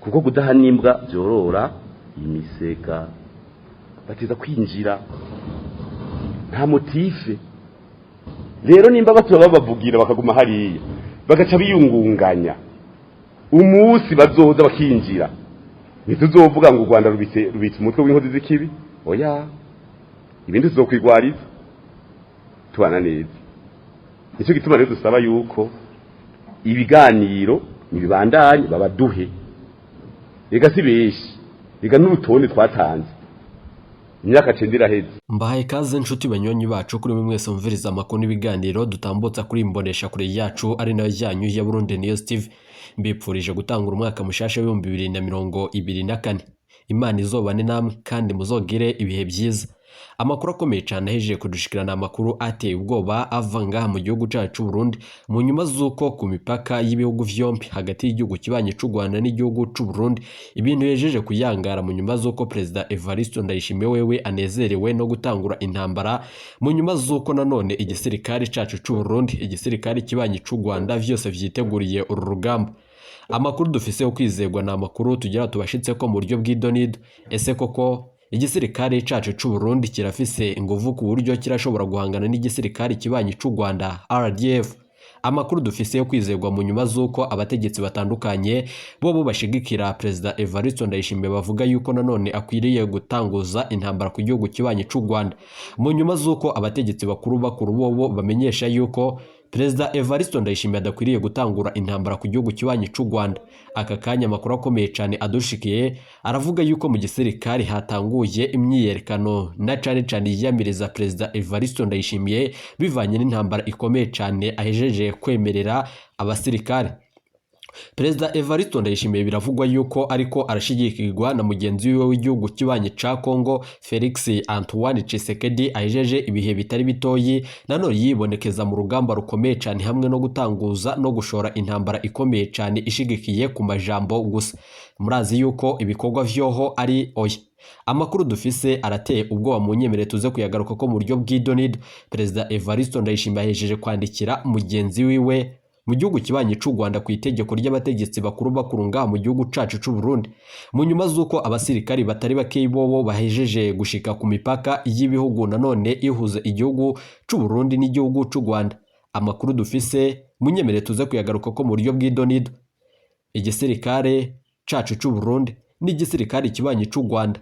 Kuko kudaha n'imbwa byorora imisega, bateza kwinjira nta motif. Rero nimba batura babavugira bakaguma hariya, bagaca biyungunganya, umunsi bazoza bakinjira, ntituzovuga ngo u Rwanda rubitse umutwe w'inkozi z'ikibi. Oya, ibindi tuzokwigwariza tubana neza. Nicyo gituma rero dusaba yuko ibiganiro nibibandanye, babaduhe. Rega si benshi, rega n'urutonde twatanze, imyaka 9 iraheze. Mbahaye ikaze, nshuti banywanyi bacu, kuri mwe mwese mumviriza amakuru n'ibiganiro dutambutsa kuri imbonesha kure yacu, ari nayo yanyu ya Burundi News TV. Mbipfurije gutangura umwaka mushasha w'2024. Imana izobane namwe kandi muzogire ibihe byiza. Amakuru akomeye cyane ahejeje kudushikirana, amakuru ateye ubwoba ava ngaha mu gihugu cyacu Burundi, mu nyuma z'uko ku mipaka y'ibihugu vyombi, hagati y'igihugu kibanyi c'u Rwanda n'igihugu c'u Burundi, ibintu yejeje kuyangara, mu nyuma z'uko Perezida Evariste Ndayishimiye wewe anezerewe no gutangura intambara, mu nyuma z'uko nanone igisirikare cacu c'u Burundi, igisirikare kibanyi c'u Rwanda, vyose vyiteguriye uru rugamba. Amakuru dufise yo kwizerwa ni amakuru tugira tubashitse ko mu buryo bw'idonido. Ese koko igisirikare cacu c'u Burundi kirafise inguvu ku buryo kirashobora guhangana n'igisirikare kibanyi c'u Rwanda, RDF? Amakuru dufise yo kwizerwa, mu nyuma z'uko abategetsi batandukanye bobo bashigikira Perezida Evariste Ndayishimiye bavuga yuko nanone akwiriye gutanguza intambara ku gihugu kibanyi c'u Rwanda, mu nyuma z'uko abategetsi bakuru bakuru bobo bamenyesha yuko Perezida Evariste Ndayishimiye adakwiriye gutangura intambara ku gihugu kibanyi c'u Rwanda. Aka kanya amakuru akomeye cyane adushikiye aravuga yuko mu gisirikare hatanguye imyiyerekano, na cane cane yiyamiriza Perezida Evariste Ndayishimiye bivanye n'intambara ikomeye cyane ahejeje kwemerera abasirikare. Perezida Evariste Ndayishimiye biravugwa yuko ariko arashigikirwa na mugenzi wiwe w'igihugu kibanyi ca Congo, Felix Antoine Tshisekedi, ahejeje ibihe bitari bitoyi nanone yibonekeza mu rugamba rukomeye cyane, hamwe no gutanguza no gushora intambara ikomeye cyane ishigikiye ku majambo gusa. Murazi yuko ibikorwa vyoho ari oya. Amakuru dufise arateye ubwoba, mu nyemere tuze kuyagaruka ko mu buryo bw'idonido. Perezida Evariste Ndayishimiye ahejeje kwandikira mugenzi wiwe mu gihugu kibanyi c'u Rwanda ku itegeko ry'abategetsi bakuru bakuru ngaha mu gihugu cacu c'u Burundi, mu nyuma z'uko abasirikari batari bakeyi bobo bahejeje gushika ku mipaka y'ibihugu nanone ihuza igihugu c'u Burundi n'igihugu c'u Rwanda. Amakuru dufise, munyemere tuze kuyagaruka ko mu buryo bw'idonido. Igisirikare cacu c'u Burundi n'igisirikare kibanyi c'u Rwanda,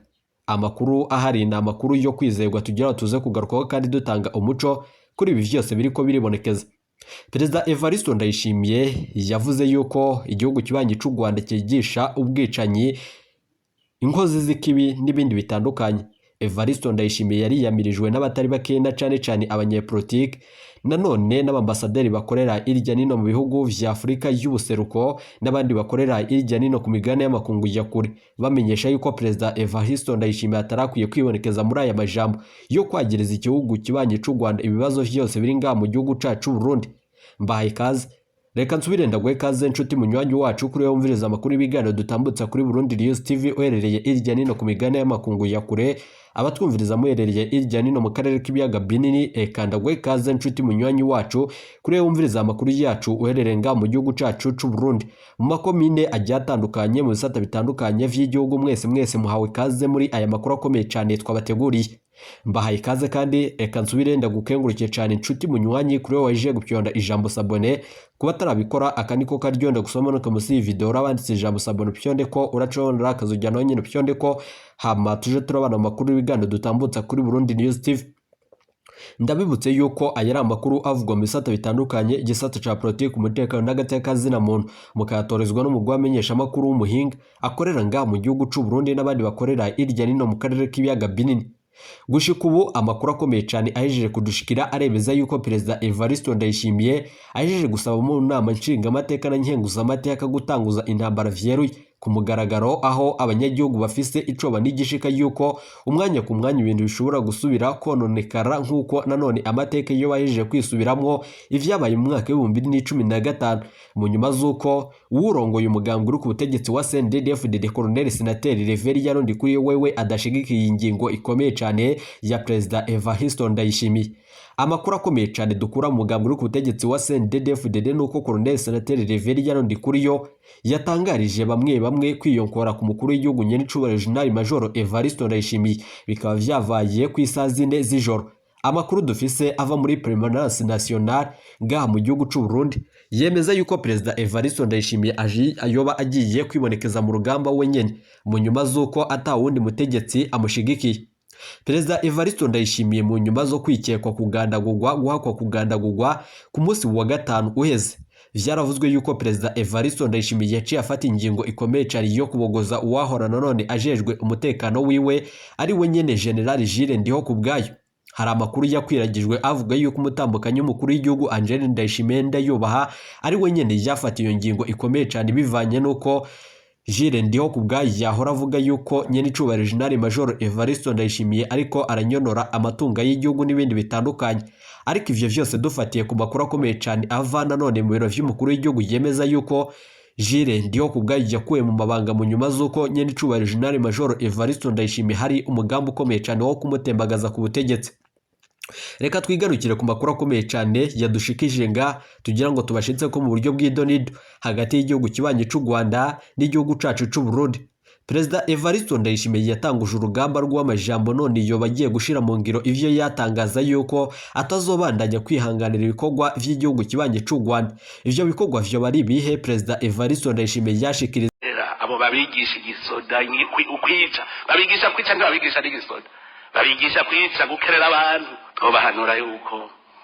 amakuru ahari ni amakuru yo kwizerwa, tugira tuze kugarukaho kandi dutanga umuco kuri ibi vyose biriko biribonekeza. Perezida Evariste Ndayishimiye yavuze yuko igihugu kibanyi c'u Rwanda cyigisha ubwicanyi, inkozi z'ikibi n'ibindi bitandukanye. Evariste Ndayishimiye yariyamirijwe n'abatari bake, na cane cane abanyepolitike, nanone n'abambasaderi bakorera irya nino mu bihugu vya Afurika y'ubuseruko n'abandi bakorera irya nino ku migabane y'amakungu ya kure, bamenyesha yuko Perezida Evariste Ndayishimiye atarakwiye kwibonekeza muri aya majambo yo kwagiriza igihugu kibanyi c'u Rwanda ibibazo vyose biri ngaha mu gihugu cacu Burundi. Mbahaye ikaze, reka nsubire ndaguhe ikaze, nshuti munywanyi wacu, kuri wumviriza amakuru y'ibiganiro dutambutsa kuri Burundi News TV, uherereye irya nino ku migabane y'amakungu ya kure, abatwumviriza muherereye irya nino mu karere k'ibiyaga binini. Eka ndaguhe ikaze, nshuti munywanyi wacu, kuri wumviriza amakuru yacu uherereye ngaha mu gihugu cacu c'u Burundi, mu makomine agiye atandukanye, mu bisata bitandukanye vy'igihugu. Mwese mwese muhawe ikaze muri aya makuru akomeye cyane twabateguriye. Mbahaye ikaze kandi reka nsubire ndagukengurukiye cyane, inshuti munywanyi, kuri wowe waje gupyonda ijambo s'abonner. Kuba atarabikora, aka niko karyo gusoma no munsi y'iyi video urabanditse ijambo s'abonner, upyonde ko uracobonera akazujya naho nyine upyonde ko, hama tuje turabana amakuru y'ibiganiro dutambutsa kuri Burundi News TV. Ndabibutse yuko aya ari amakuru avugwa mu bisata bitandukanye, igisata ca politiki, umutekano n'agateka zina muntu, mukayatorezwa n'umugwi w'amenyeshamakuru w'umuhinga akorera ngaha mu gihugu c'u Burundi n'abandi bakorera irya nino mu karere k'ibiyaga binini. Gushika ubu amakuru akomeye cyane ahejeje kudushikira aremeza yuko Perezida Evariste Ndayishimiye ahejeje gusaba mu nama nshingamateka na nkenguzamateka gutanguza intambara vyeruye ku mugaragaro, aho abanyagihugu bafise icoba n'igishika yuko umwanya ku mwanya ibintu bishobora gusubira kononekara, nk'uko nanone amateka iyo bahejeje kwisubiramwo ivyabaye mu mwaka w'2015, mu nyuma z'uko uwurongoye umugambwe uri ku butegetsi wa CNDD-FDD, Colonel Senateri Reverien Ndikuriyo, wewe adashigikiye ingingo ikomeye cyane ya Perezida Evariste Ndayishimiye. Amakuru akomeye cyane dukura mu mugambwe uri ku butegetsi wa CNDD-FDD nuko Colonel Senateri Reverien Ndikuriyo yatangarije bamwe bamwe kwiyonkora ku mukuru w'igihugu nyenicubahiro General Major Evariste Ndayishimiye, bikaba vyavaye ku isaha 4 z'ijoro. Amakuru dufise ava muri Permanence Nationale ngaha mu gihugu c'u Burundi yemeza yuko Perezida Evariste Ndayishimiye ayoba agiye kwibonekeza mu rugamba wenyene mu nyuma z'uko ata wundi mutegetsi amushigikiye. Perezida Evariste Ndayishimiye mu nyuma zo kwikekwa kugandagurwa, guhakwa kugandagurwa ku munsi wa gatanu uheze, vyaravuzwe yuko Perezida Evariste Ndayishimiye yaciye afata ingingo ikomeye cyane yo kubogoza uwahora nanone ajejwe umutekano wiwe, ari we nyene General Jules Ndihokubwayo. Hari amakuru yakwiragijwe avuga yuko umutambukanyi w'umukuru w'igihugu Angeline Ndayishimiye Ndayubaha ari we nyene yafata iyo ngingo ikomeye cyane, bivanye n'uko Jules Ndihokubwayo yahora avuga yuko nyenicubahiro General Major Evariste Ndayishimiye ariko aranyonora amatungo y'igihugu n'ibindi bitandukanye. Ariko ivyo vyose dufatiye ku makuru akomeye cyane ava nanone mu biro vy'umukuru w'igihugu yemeza yuko Jules Ndihokubwayo yakuwe mu mabanga mu nyuma z'uko nyenicubahiro General Major Evariste Ndayishimiye hari umugambi ukomeye cyane wo kumutembagaza ku butegetsi. Reka twigarukire ku makuru akomeye cyane yadushikije nga tugira ngo tubashitse ko mu buryo bw'idonido hagati y'igihugu kibanyi c'u Rwanda n'igihugu cacu c'u Burundi. Perezida Evariste Ndayishimiye yatanguje urugamba rw'amajambo, none iyo bagiye gushira mu ngiro ivyo yatangaza yuko atazobandanya kwihanganira ibikorwa vy'igihugu kibanyi c'u Rwanda. Ivyo bikorwa vyo bari bihe? Perezida Evariste Ndayishimiye yashikiriza abo babigisha igisoda ukwica, babigisha kwica, ntibabigisha n'igisoda, babigisha kwica, gukerera abantu. Twobahanura yuko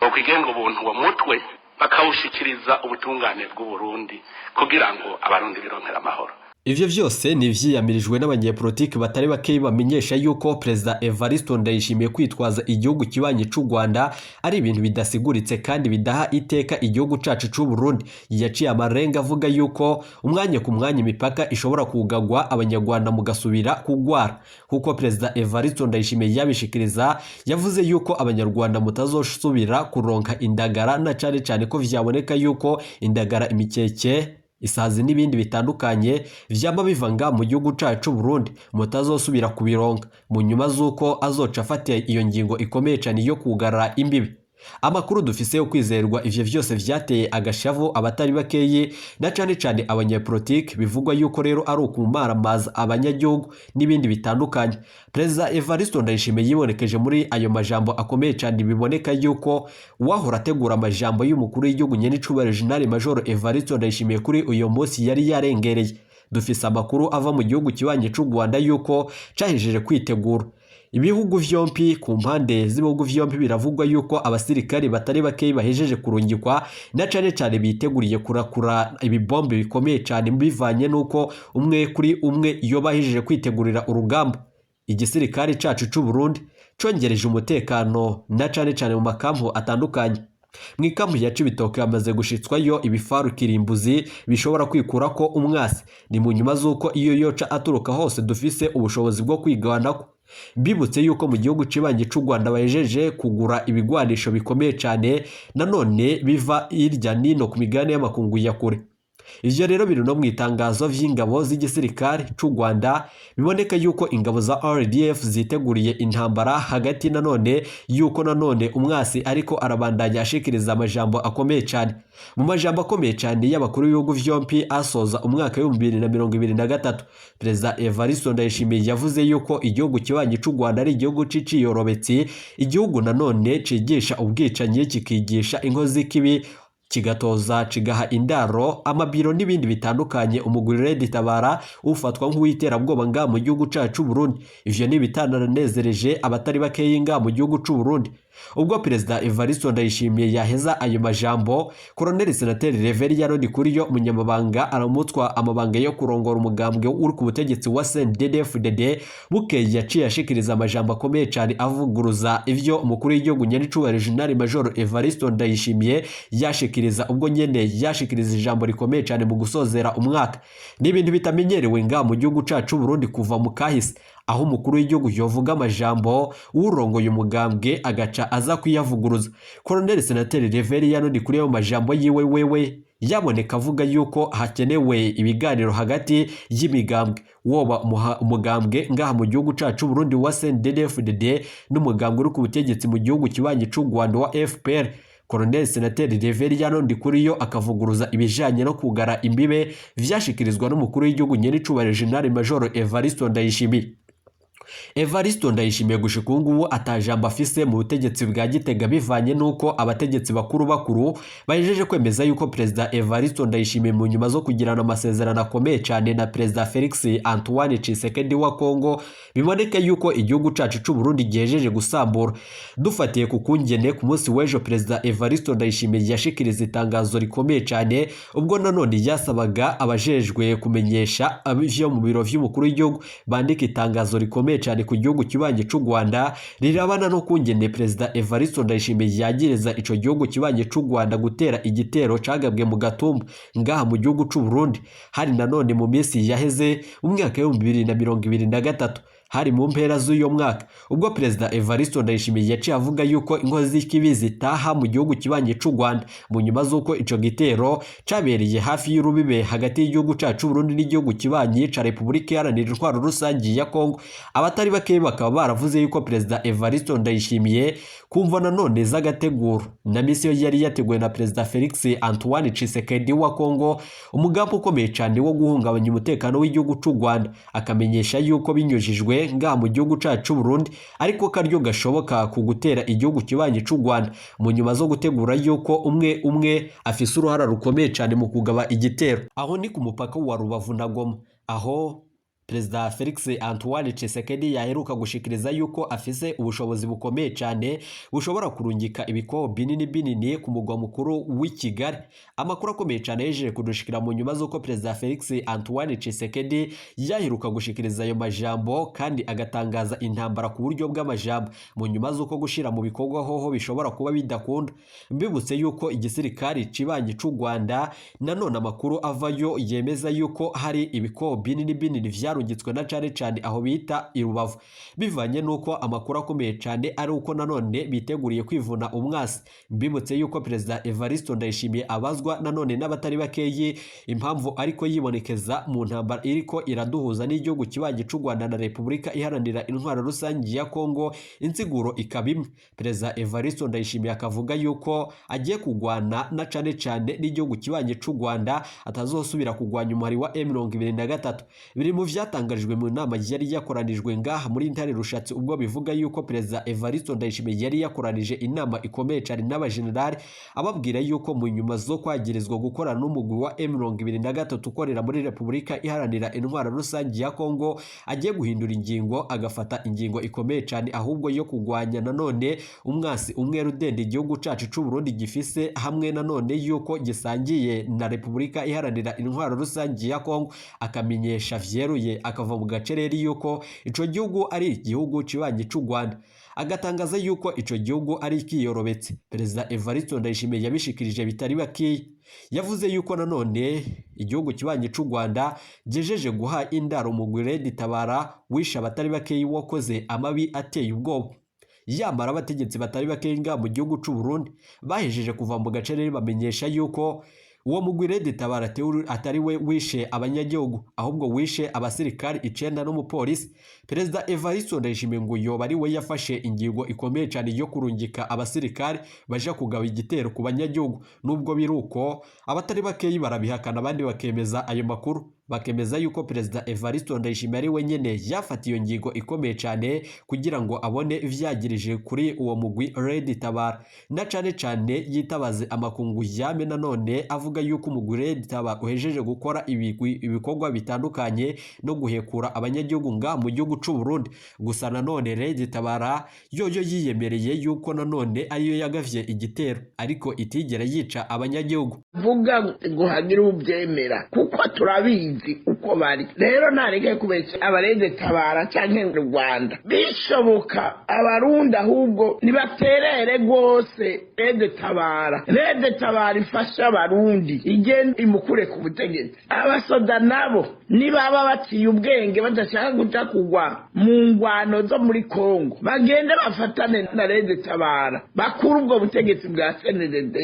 bokwigenga ubuntu uwo mutwe bakawushikiriza ubutungane bw'u Burundi kugira ngo Abarundi bironkere amahoro. Ivyo vyose ni ivyiyamirijwe n'abanyepolitiki batari bakeyi, bamenyesha yuko Perezida Evariste Ndayishimiye kwitwaza igihugu kibanyi c'u Rwanda ari ibintu bidasiguritse kandi bidaha iteka igihugu cacu c'u Burundi. Yaciye amarenga avuga yuko umwanya ku mwanya imipaka ishobora kugagwa, Abanyarwanda mugasubira kugwara. Kuko Perezida Evariste Ndayishimiye yabishikiriza, yavuze yuko Abanyarwanda mutazosubira kuronka indagara, na cane cane ko vyaboneka yuko indagara, imikeke, isazi n'ibindi bitandukanye vyama biva nga mu gihugu cacu Burundi mutazosubira kubironka mu nyuma z'uko azoca afata iyo ngingo ikomeye cane yo kugara imbibi. Amakuru dufise yo kwizerwa, ivyo vyose vyateye agashavu abatari bakeyi na cane cane abanyepolitiki, bivugwa yuko rero ari ukumaramaza abanyagihugu n'ibindi bitandukanye. Perezida Evariste Ndayishimiye yibonekeje muri ayo majambo akomeye cane, biboneka yuko uwahora ategura amajambo y'umukuru w'igihugu nyenicubahiro General Major Evariste Ndayishimiye kuri uyo munsi yari yarengereye. Dufise amakuru ava mu gihugu kibanyi c'u Rwanda yuko cahejeje kwitegura. Ibihugu vyompi, ku mpande z'ibihugu vyompi, biravugwa yuko abasirikari batari bakeyi bahejeje kurungikwa, na cane cane biteguriye kurakura ibibombe bikomeye cane, bivanye n'uko umwe kuri umwe iyo bahejeje kwitegurira urugamba. Igisirikare cacu c'u Burundi congereje umutekano na cane cane mu makampu atandukanye. Mu ikampu ya Cibitoke hamaze gushitswayo ibifaru kirimbuzi bishobora kwikurako umwasi. Ni mu nyuma z'uko iyo yoca aturuka hose dufise ubushobozi bwo kwiganako. Bibutse yuko mu gihugu cibanyi c'u Rwanda bahejeje kugura ibigwanisho bikomeye cane nanone biva hirya nino ku migabane y'amakungu ya kure. Ivyo rero biri no mu itangazo vy'ingabo z'igisirikare c'u Rwanda, biboneka yuko ingabo za RDF ziteguriye intambara hagati nanone yuko nanone umwasi ariko arabandanya ashikiriza amajambo akomeye cane. Mu majambo akomeye cane y'abakuru b'ibihugu vyompi asoza umwaka w'2023, Perezida Evariste Ndayishimiye yavuze yuko igihugu kibanyi c'u Rwanda ari igihugu c'iciyorobetsi, igihugu nanone cigisha ubwicanyi, kikigisha inkozi kibi, kigatoza kigaha indaro amabiro n'ibindi bitandukanye umugwi Red Tabara ufatwa nk'uwiterabwoba nga mu gihugu cacu Burundi. Ivyo ni ibitanaranezereje abatari bakeyi nga mu gihugu c'u Burundi. Ubwo Perezida Evariste Ndayishimiye yaheza ayo majambo, Colonel Senateri Reverien Ndikuriyo, umunyamabanga aramutswa amabanga yo kurongora umugambwe uri ku butegetsi wa CNDD-FDD, bukeye yaciye ashikiriza amajambo akomeye cane avuguruza ivyo umukuru w'igihugu nyenicubahiro General Major Evariste Ndayishimiye yashikiriza ubwo nyene yashikiriza ijambo rikomeye cane mu gusozera umwaka. Ni ibintu bitamenyerewe nga mu gihugu cacu Burundi kuva mu kahise, Aho umukuru w'igihugu yovuga amajambo, urongoye umugambwe agaca aza kuyavuguruza. Colonel Senateri Reveriyano Ndikuriyo mu majambo yiwe wewe yaboneka avuga yuko hakenewe ibiganiro hagati y'imigambwe, woba umugambwe ngaha mu gihugu cacu Burundi wa CNDD-FDD n'umugambwe uri ku butegetsi mu gihugu kibanyi c'u Rwanda wa FPR. Colonel Senateri Reveriyano Ndikuriyo akavuguruza ibijanye no kugara imbibe vyashikirizwa n'umukuru w'igihugu nyenicubahiro General Major Evaristo Ndayishimiye. Evaristo Ndayishimiye gushika ubu ngubu atajambo afise mu butegetsi bwa Gitega, bivanye n'uko abategetsi bakuru bakuru bahejeje kwemeza yuko Perezida Evaristo Ndayishimiye, mu nyuma zo kugirana amasezerano akomeye cyane na Perezida Felix Antoine Tshisekedi wa Congo, biboneka yuko igihugu cacu c'u Burundi gihejeje gusambura. Dufatiye ku kungene ku munsi w'ejo Perezida Evaristo Ndayishimiye yashikiriza itangazo rikomeye cyane, ubwo nanone yasabaga abajejwe kumenyesha abivyo mu biro vy'umukuru w'igihugu bandika itangazo rikomeye cyane ku gihugu kibanyi c'u Rwanda, rirabana no kungene Perezida Evaristo Ndayishimiye yagiriza ico gihugu kibanyi c'u Rwanda gutera igitero cagabwe mu Gatumba ngaha mu gihugu c'u Burundi. Hari nanone mu minsi yaheze mu mwaka w'2023, hari mu mpera z'uyo mwaka, ubwo Perezida Evaristo Ndayishimiye yaciye avuga yuko inkozi z'ikibi zitaha mu gihugu kibanyi c'u Rwanda, mu nyuma z'uko ico gitero cabereye hafi y'urubibe hagati y'igihugu cacu Burundi n'igihugu kibanyi ca Repubulika Iharanira Intwaro Rusangi ya Kongo. Abatari bake bakaba baravuze yuko Perezida Evaristo Ndayishimiye kumva nanone z'agateguro na misiyo yari yateguwe na Perezida Felix Antoine Tshisekedi wa Kongo, umugambi ukomeye cyane wo guhungabanya umutekano w'igihugu c'u Rwanda, akamenyesha yuko binyujijwe ngaha mu gihugu cacu Burundi ariko karyo gashoboka ku gutera igihugu kibanyi c'u Rwanda, mu nyuma zo gutegura yuko umwe umwe afise uruhara rukomeye cyane mu kugaba igitero. Aho ni ku mupaka wa Rubavu na Goma, aho Perezida Felix Antoine Tshisekedi yaheruka gushikiriza yuko afise ubushobozi bukomeye cyane bushobora kurungika ibikobo binini binini ku mugwa mukuru w'i Kigali. Amakuru akomeye cyane yejeje kudushikira mu nyuma z'uko Perezida Felix Antoine Tshisekedi yaheruka gushikiriza ayo majambo kandi agatangaza intambara ku buryo bw'amajambo, mu nyuma z'uko gushira mu bikorwa hoho bishobora kuba bidakunda. Mbibutse yuko igisirikari cibanyi c'u Rwanda nanone amakuru avayo yemeza yuko hari ibikobo binini binini vyarungitswe na cane cane aho bita i Rubavu, bivanye nuko amakuru akomeye cane ari uko nanone biteguriye kwivuna umwasi. Mbibutse yuko Perezida Evaristo Ndayishimiye abazwa nanone n'abatari bakeyi impamvu ariko yibonekeza mu ntambara iriko iraduhuza n'igihugu kibanyi c'u Rwanda na Repubulika Iharanira Intwaro Rusangi ya Kongo, insiguro ikaba imwe. Perezida Evaristo Ndayishimiye akavuga yuko agiye kugwana na cane cane n'igihugu kibanyi c'u Rwanda, atazosubira kugwanya umuhari wa M23. Biri mu vyatangarijwe mu nama yari yakoranijwe ngaha muri Ntare Rushatsi, ubwo bivuga yuko Perezida Evaristo Ndayishimiye yari yakoranije inama ikomeye cyane n'abajenerali, ababwira yuko mu nyuma zo kwagirizwa gukorana n'umugwi wa M23 ukorera muri Repubulika Iharanira Intwaro Rusangi ya Kongo, agiye guhindura ingingo agafata ingingo ikomeye cyane ahubwo yo kugwanya nanone umwasi umwe rudende igihugu cacu c'u Burundi gifise, hamwe nanone yuko gisangiye na Repubulika Iharanira Intwaro Rusangi ya Kongo. Akamenyesha vyeruye akava mu gace rero yuko ico gihugu ari igihugu kibanyi c'u Rwanda, agatangaza yuko ico gihugu ari ikiyorobetse. Perezida Evaristo Ndayishimiye yabishikirije bitari bakiye, yavuze yuko nanone igihugu kibanyi c'u Rwanda gejeje guha indaro umugwi Red Tabara wishe abatari bakeyi, wakoze amabi ateye ubwoba. Yamara abategetsi batari bakeyi ngaha mu gihugu c'u Burundi bahejeje kuva mu gace rero bamenyesha yuko uwo mugwi Red Tabara atari we wishe abanyagihugu, ahubwo wishe abasirikari 9 n'umupolisi. Perezida Evaristo Ndayishimiye ngo yoba ari we yafashe ingingo ikomeye cyane yo kurungika abasirikari baja kugaba igitero ku banyagihugu. Nubwo biruko abatari bakeyi barabihakana, abandi bakemeza ayo makuru, bakemeza yuko Perezida Evaristo Ndayishimiye ari we nyene yafata iyo ngingo ikomeye cyane kugira ngo abone ivyagirije kuri uwo mugwi Red Tabara, na cane cane yitabaze amakungu yame nanone avuga yuko umugwi Red Tabara uhejeje gukora ibikorwa bitandukanye no guhekura abanyagihugu nga mu gihugu c'u Burundi. Gusa nanone Red Tabara yoyo yiyemereye yuko nanone ariyo yagavye igitero ariko itigera yica abanyagihugu. Vuga ngo hagire ubyemera kuko turabizi uko bari. Rero ntareke kubeshya abarede tabara canke Rwanda, bishoboka abarundi ahubwo nibaterere rwose rede tabara, rede tabara ifasha abarundi igende imukure ku butegetsi. Abasoda nabo nibaba baciye ubwenge badashaka kuja kugwa mu ngwano zo muri Kongo, bagende bafatane na rede tabara bakure ubwo butegetsi bwa CNDD.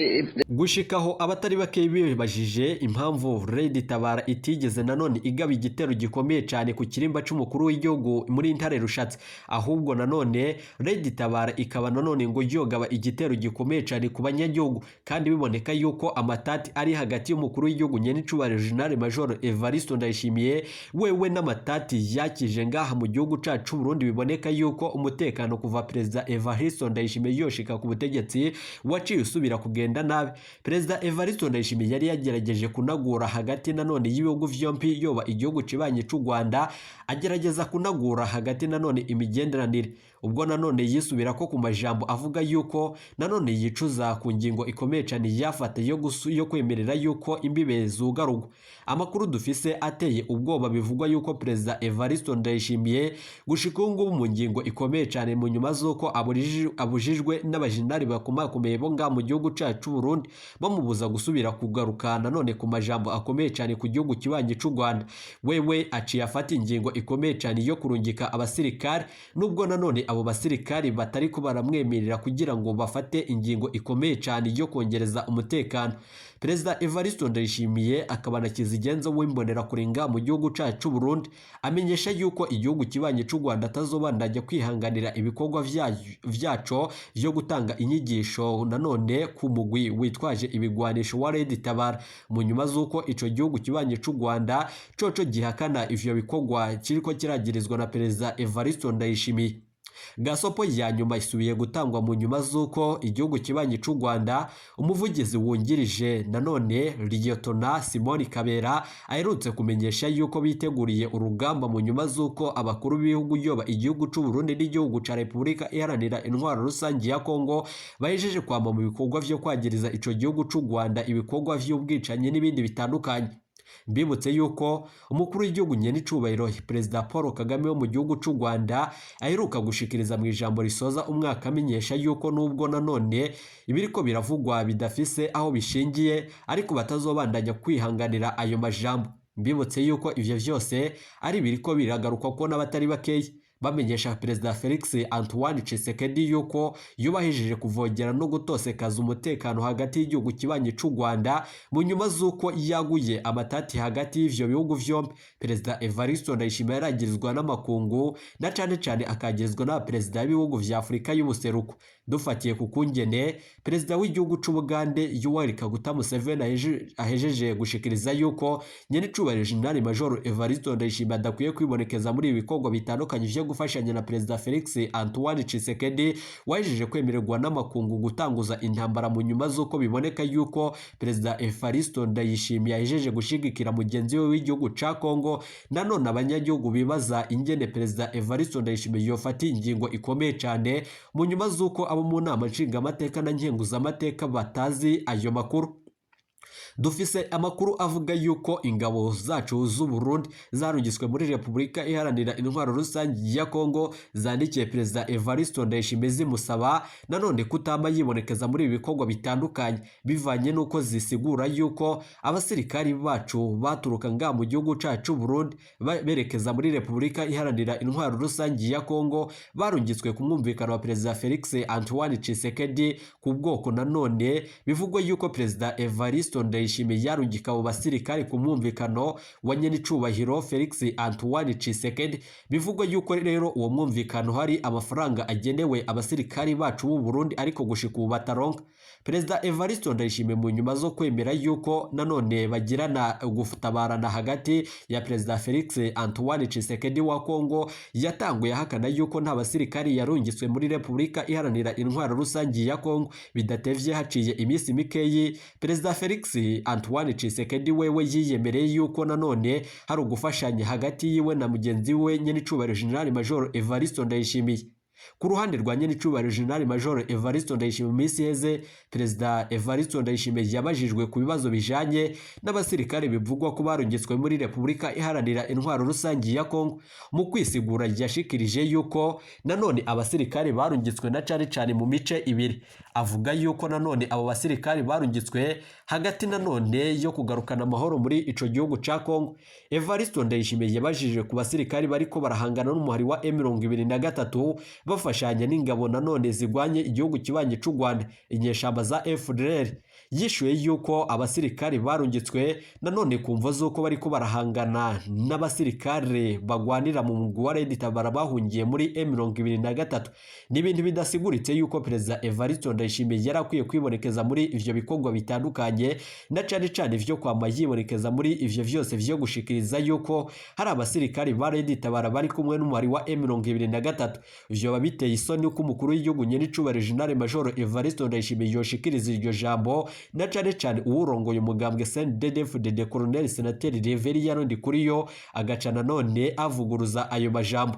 Gushikaho abatari bake bibajije impamvu Red Tabara itigeze nanone igaba igitero gikomeye cyane ku kirimba c'umukuru w'igihugu muri Ntare Rushatsi, ahubwo nanone Red Tabara ikaba nanone ngo yogaba igitero gikomeye cyane ku banyagihugu, kandi biboneka yuko amatati ari hagati y'umukuru w'igihugu nyenicubahiro General Major Evariste Ndayishimiye wewe n'amatati yakije ngaha mu gihugu cacu Burundi. Biboneka yuko umutekano kuva Perezida Evariste Ndayishimiye yoshika ku butegetsi waciye usubira kugenda nabi. Perezida Evariste Ndayishimiye yari yagerageje kunagura hagati nanone y'ibihugu vyompi, yoba igihugu kibanye c'u Rwanda, agerageza kunagura hagati nanone imigenderanire. Ubwo nanone yisubira ko ku majambo avuga yuko nanone yicuza ku ngingo ikomeye cyane yafata yo kwemerera yuko imbibe zugarurwa. Amakuru dufise ateye ubwoba bivugwa yuko Perezida Evariste Ndayishimiye gushika ubu ngubu mu ngingo ikomeye cyane mu nyuma z'uko abujijwe n'abajenerali bakomakomeye bo ngaha mu gihugu cacu Burundi, bamubuza gusubira kugaruka nanone ku majambo akomeye cyane ku gihugu kibanyi c'u Rwanda, wewe aciye afata ingingo ikomeye cyane yo kurungika abasirikare, nubwo nanone abo basirikari batari ko baramwemerera kugira ngo bafate ingingo ikomeye cyane yo kongereza umutekano. Perezida Evariste Ndayishimiye akaba na kizigenza w'imbonera kurenga mu gihugu cacu Burundi, amenyesha yuko igihugu kibanye c'u Rwanda atazobandanya kwihanganira ibikorwa vyaco vyo gutanga inyigisho nanone ku mugwi witwaje ibigwanisho wa Red Tabara, mu nyuma z'uko ico gihugu kibanye c'u Rwanda coco gihakana ivyo bikorwa kiriko kiragirizwa na Perezida Evariste Ndayishimiye. Gasopo ya nyuma isubiye gutangwa mu nyuma z'uko igihugu kibanyi c'u Rwanda umuvugizi wungirije nanone Liyetona Simoni Kabera aherutse kumenyesha yuko biteguriye urugamba mu nyuma z'uko abakuru b'ibihugu yoba igihugu c'u Burundi n'igihugu ca Repubulika Iharanira Intwaro Rusangi ya Kongo bahejeje kwama mu bikorwa vyo kwagiriza ico gihugu c'u Rwanda ibikorwa vy'ubwicanyi n'ibindi bitandukanye. Mbibutse yuko umukuru w'igihugu nyenicubahiro Perezida Paul Kagame wo mu gihugu c'u Rwanda aheruka gushikiriza mu ijambo risoza umwaka amenyesha yuko nubwo nanone ibiriko biravugwa bidafise aho bishingiye, ariko batazobandanya kwihanganira ayo majambo. Mbibutse yuko ivyo vyose ari biriko biragarukwa ko n'abatari bakeya bamenyesha Perezida Felix Antoine Tshisekedi yuko yubahijije kuvogera no gutosekaza umutekano hagati y'igihugu kibanyi c'u Rwanda mu nyuma z'uko yaguye amatati hagati y'ivyo bihugu vyombi. Perezida Evariste Ndayishimiye yaragirizwa n'amakungu na cane cane akagirizwa n'abaperezida b'ibihugu vya Afurika y'ubuseruko. Dufatiye ku kungene Perezida w'igihugu c'Ubugande Yoweri Kaguta Museveni ahejeje gushikiriza yuko nyenicubahiro Jenerali Major Evariste Ndayishimiye adakwiye kwibonekeza muri ibi bikorwa bitandukanye vyo gufashanya na Perezida Felix Antoine Tshisekedi wahejeje kwemererwa n'amakungu gutanguza intambara mu nyuma z'uko biboneka yuko Perezida Evariste Ndayishimiye ahejeje gushigikira mugenzi we w'igihugu ca Kongo. Nanone abanyagihugu bibaza ingene Perezida Evariste Ndayishimiye yofata ingingo ikomeye cane mu nyuma z'uko abo mu nama nshingamateka na nkenguzamateka batazi ayo makuru. Dufise amakuru avuga yuko ingabo zacu z'u Burundi zarungiswe muri Repubulika Iharanira Intwaro Rusangi ya Kongo zandikiye Perezida Evariste Ndayishimiye zimusaba nanone kutama yibonekeza muri ibi bikorwa bitandukanye, bivanye n'uko zisigura yuko abasirikari bacu baturuka nga mu gihugu cacu Burundi berekeza muri Repubulika Iharanira Intwaro Rusangi ya Kongo barungitswe ku mwumvikano wa Perezida Felix Antoine Tshisekedi ku bwoko. Nanone bivugwa yuko Perezida Evariste Ndayishimiye yarungika abo basirikari ku mwumvikano wa nyenicubahiro Felix Antoine Tshisekedi. Bivugwa yuko rero uwo mwumvikano hari amafaranga agenewe abasirikari bacu b'u Burundi, ariko gushika ubu bataronka. Perezida Evariste Ndayishimiye mu nyuma zo kwemera yuko nanone bagirana gutabarana hagati ya Perezida Felix Antoine Tshisekedi wa Kongo, yatanguye ahakana yuko nta basirikari yarungitswe muri Repubulika Iharanira Intwaro Rusangi ya Kongo. Bidatevye haciye iminsi mikeyi Perezida Felix Antoine Tshisekedi wewe yiyemereye yuko nanone hari ugufashanya hagati yiwe na mugenzi we nyenicubahiro General Major Evariste Ndayishimiye. Ku ruhande rwa nyenicubahiro General Major Evariste Ndayishimiye, mu minsi iheze Perezida Evariste Ndayishimiye yabajijwe ku bibazo bijanye n'abasirikare bivugwa ko barungitswe muri Repubulika Iharanira Intwaro Rusangi ya Kongo. Mu kwisigura yashikirije yuko nanone abasirikare barungitswe na cane cane mu mice ibiri, avuga yuko nanone abo basirikare barungitswe hagati nanone yo kugarukana amahoro muri ico gihugu ca Kongo. Evariste Ndayishimiye yabajije ku basirikare bariko barahangana n'umuhari wa M23 bafashanya n'ingabo nanone zigwanye igihugu kibanye c'u Rwanda, inyeshamba za FDLR. Yishuye yuko abasirikare barungitswe nanone kumva z'uko bariko barahangana n'abasirikare bagwanira mu mugwi wa Red Tabara bahungiye muri M23. Ni ibintu bidasiguritse yuko Perezida Evariste Ndayishimiye yari akwiye kwibonekeza muri ivyo bikorwa bitandukanye, na cane cane vyo kwama yibonekeza muri ivyo vyose vyo gushikiriza yuko hari abasirikare ba Red Tabara bari kumwe n'umuhari wa M23. Vyoba biteye isoni uko umukuru w'igihugu nyenicubahiro General Major Evariste Ndayishimiye yoshikiriza iryo jambo, na cane cane uwurongoye umugambwe CNDD-FDD Colonel Senateri Reveriyano Ndikuriyo agaca nanone avuguruza ayo majambo.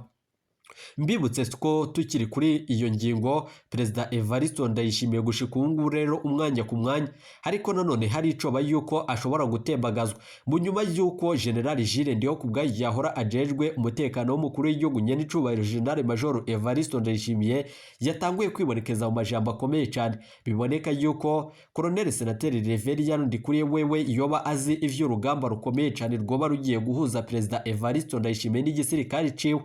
Mbibutse ko tukiri kuri iyo ngingo, Perezida Evariste Ndayishimiye gushika ubu ngubu rero umwanya ku mwanya, ariko nanone hari icoba yuko ashobora gutembagazwa mu nyuma yuko General Jules Ndihokubwayo yahora ajejwe umutekano w'umukuru w'igihugu nyenicubahiro General Major Evariste Ndayishimiye yatanguye kwibonekeza mu majambo akomeye cyane. Biboneka yuko Colonel Senateri Reveriyano Ndikuriye wewe yoba azi ivy'urugamba rukomeye cyane rwoba rugiye guhuza Perezida Evariste Ndayishimiye n'igisirikare ciwe.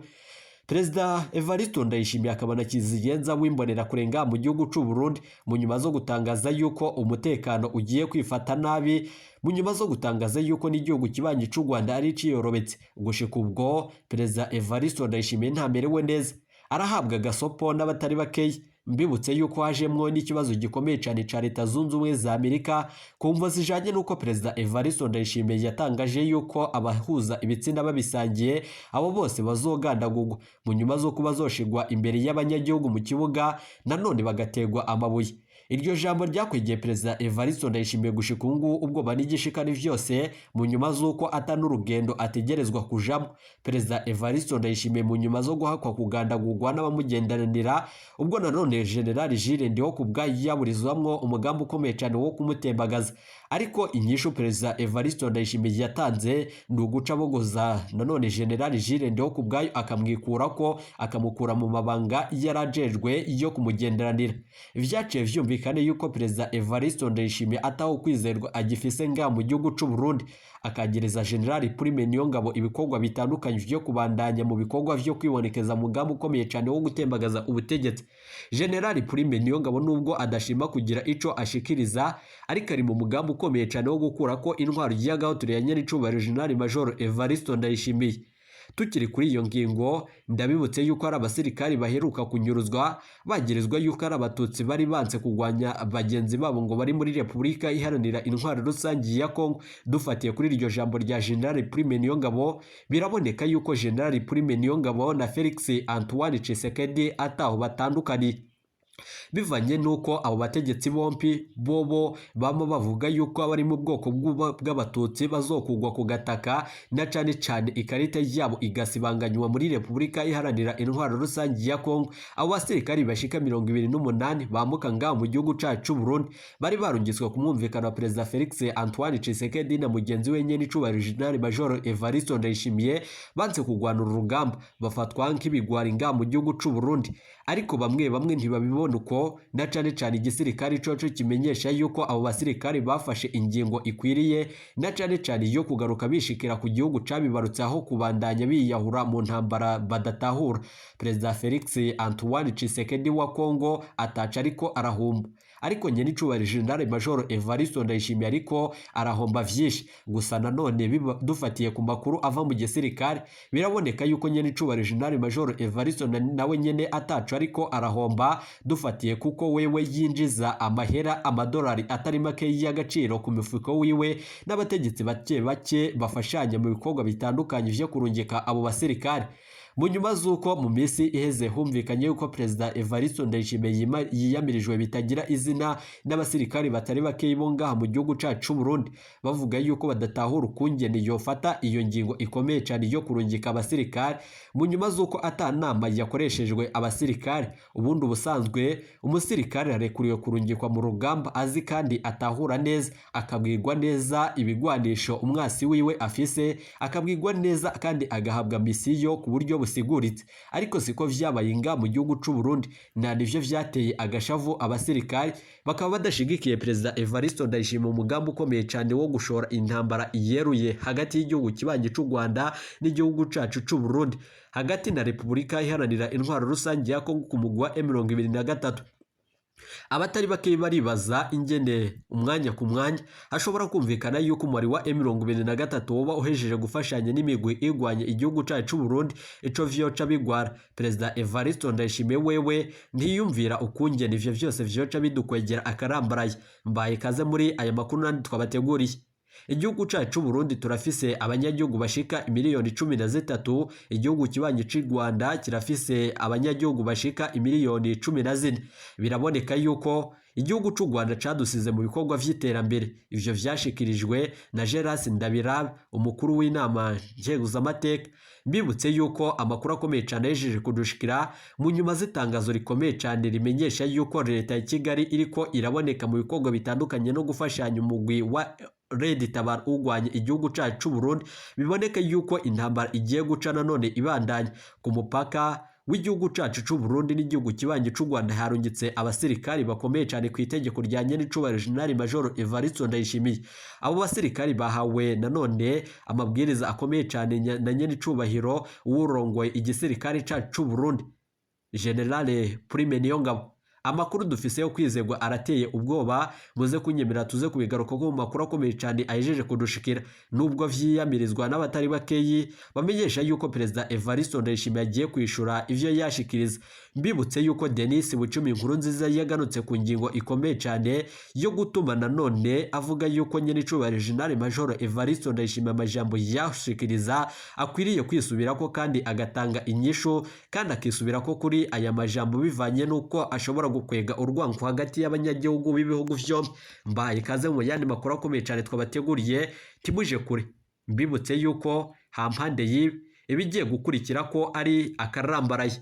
Perezida Evariste Ndayishimiye akaba na kizigenza w'imbonera kurenga mu gihugu c'u Burundi, mu nyuma zo gutangaza yuko umutekano ugiye kwifata nabi, mu nyuma zo gutangaza yuko n'igihugu kibanyi c'u Rwanda ari ciyorobetse. Gushika ubwo Perezida Evariste Ndayishimiye ntamerewe neza, arahabwa gasopo n'abatari bakeya. Mbibutse yuko hajemwo n'ikibazo gikomeye cyane ca Leta Zunze Ubumwe za Amerika ku mvo zijanye n'uko Perezida Evariste Ndayishimiye yatangaje yuko abahuza ibitsina babisangiye abo bose bazogandagurwa, mu nyuma zo kuba bazoshigwa imbere y'abanyagihugu mu kibuga nanone bagategwa amabuye. Iryo jambo ryakwegeye Perezida Evariste Ndayishimiye gushika ubu ngubu ubwoba n'igishikani vyose, mu nyuma z'uko ata n'urugendo ategerezwa kujamo. Perezida Evariste Ndayishimiye mu nyuma zo guhakwa kugandagurwa n'abamugendanira, ubwo nanone General Jules Ndihokubwayo yaburizwamwo umugambi ukomeye cyane wo kumutembagaza. Ariko inyishu Perezida Evariste Ndayishimiye yatanze ni uguca bogoza nanone General Jules Ndihokubwayo, akamwikurako, akamukura mu mabanga yarajejwe yo kumugenderanira. Vyaciye vyumvikane yuko Perezida Evariste Ndayishimiye ataho kwizerwa agifise nga mu gihugu c'u Burundi, akagereza General Prime Niyongabo ibikorwa bitandukanye vyo kubandanya mu bikorwa vyo kwibonekeza mugambi ukomeye cyane wo gutembagaza ubutegetsi. General Prime Niyongabo nubwo adashima kugira ico ashikiriza, ariko ari mu mugambi ukomeye cyane wo gukurako intwaro y'agahotere ya nyenicubahiro General Major Evariste Ndayishimiye. Tukiri kuri iyo ngingo, ndabibutse yuko ari abasirikari baheruka kunyuruzwa bagirizwa yuko ari abatutsi bari banse kurwanya bagenzi babo ngo bari muri Repubulika Iharanira Intwaro Rusangi ya Kongo. Dufatiye kuri iryo jambo rya General Prime Niyongabo, biraboneka yuko General Prime Niyongabo na Felix Antoine Tshisekedi ataho batandukaniye, bivanye nuko abo bategetsi bompi bobo bama bavuga yuko abari mu bwoko bw'abatutsi bazokugwa ku gataka, na cane cane ikarita yabo igasibanganywa muri Repubulika Iharanira Intwaro Rusangi ya Kongo. Abo basirikari bashika 28 bamuka ngaho mu gihugu cacu Burundi bari barungitswe ku mwumvikano wa Perezida Felix Antoine Tshisekedi na mugenzi we nyenicubahiro General Major Evariste Ndayishimiye, banse kugwana urugamba, bafatwa nk'ibigwari ngaho mu gihugu c'u Burundi. Ariko bamwe bamwe ntibabibona uko, na cane cane igisirikare coco kimenyesha yuko abo basirikare bafashe ingingo ikwiriye, na cane cane yo kugaruka bishikira ku gihugu cabibarutse aho kubandanya biyahura mu ntambara badatahura. Perezida Felix Antoine Tshisekedi wa Kongo ataca ariko arahomba, ariko nyenicubahiro General Major Evariste Ndayishimiye ariko arahomba vyinshi. Gusa nanone dufatiye ku makuru ava mu gisirikare, biraboneka yuko nyenicubahiro General Major Evariste nawe nyene ataca ariko arahomba, dufatiye kuko wewe yinjiza amahera amadolari atari make y'agaciro ku mifuko wiwe n'abategetsi bake bake bafashanya mu bikorwa bitandukanye vyo kurungika abo basirikare. Mu nyuma z'uko mu minsi iheze humvikanye yuko Perezida Evariste Ndayishimiye yiyamirijwe bitagira izina n'abasirikari batari bakeyi bo ngaha mu gihugu cacu c'u Burundi, bavuga yuko badatahura ukungene yofata iyo ngingo ikomeye cyane yo kurungika abasirikari mu nyuma z'uko ata nama yakoreshejwe abasirikari. Ubundi ubusanzwe umusirikari arekuriwe kurungikwa mu rugamba azi kandi atahura neza, akabwirwa neza ibigwanisho umwasi wiwe afise, akabwirwa neza kandi agahabwa misiyo ku buryo busiguritse. Ariko siko vyabaye nga mu gihugu c'u Burundi, na nivyo vyateye agashavu abasirikari bakaba badashigikiye Perezida Evariste Ndayishimiye umugambi ukomeye cyane wo gushora intambara iyeruye hagati y'igihugu kibanyi c'u Rwanda n'igihugu cacu c'u Burundi, hagati na Repubulika Iharanira Intwaro Rusange ya Kongo ku mugwi wa M23. Abatari bake baribaza ingene umwanya ku mwanya hashobora kumvikana yuko umubare wa M23 woba uhejeje gufashanya n'imigwi igwanya igihugu cacu c'u Burundi, ico vyoca bigwara. Perezida Evariste Ndayishimiye wewe ntiyumvira ukungene ivyo vyose vyoca bidukwegera akarambaraye. Mbaye kaze muri aya makuru nandi twabateguriye. Igihugu cacu c'u Burundi turafise abanyagihugu bashika imiliyoni 13, igihugu kibanyi c'u Rwanda kirafise abanyagihugu bashika imiliyoni 14. Biraboneka yuko igihugu c'u Rwanda cadusize mu bikorwa vy'iterambere. Ivyo vyashikirijwe na Gerard Ndabirabe, umukuru w'inama nkenguzamateka. Mbibutse yuko amakuru akomeye cane yahejeje kudushikira mu nyuma z'itangazo rikomeye cane rimenyesha yuko leta ya Kigali iriko iraboneka mu bikorwa bitandukanye no gufashanya umugwi wa Red Tabara ugwanya igihugu cacu c'u Burundi. Biboneka yuko intambara igiye guca nanone ibandanya ku mupaka w'igihugu cacu c'u Burundi n'igihugu kibanyi c'u Rwanda. Harungitse abasirikari bakomeye cane ku itegeko rya nyenicubahiro General Major Evariste Ndayishimiye. Abo basirikari bahawe nanone amabwiriza akomeye cane na nyenicubahiro uwurongoye igisirikare cacu c'u Burundi, General Prime Niyongabo. Amakuru dufise yo kwizegwa arateye ubwoba, muze kunyemerera tuze kubigaruka ko mu makuru akomeye cyane ahejeje kudushikira, nubwo vyiyamirizwa n'abatari bakeyi bamenyesha yuko Perezida Evariste Ndayishimiye agiye kwishura ivyo yashikiriza. Mbibutse yuko Denis Bucumi Nkurunziza yaganutse ku ngingo ikomeye cyane yo gutuma nanone avuga yuko nyenicubahiro General Major Evariste Ndayishimiye amajambo yashikiriza akwiriye kwisubirako kandi agatanga inyishu, kandi akisubirako kuri aya majambo bivanye n'uko ashobora gukwega urwango hagati y'abanyagihugu b'ibihugu vyombi. Mbaye kaze mu yandi makuru akomeye cyane twabateguriye, timuje kure. Mbibutse yuko hampande y'ibi ibigiye gukurikira ko ari akarambaraye.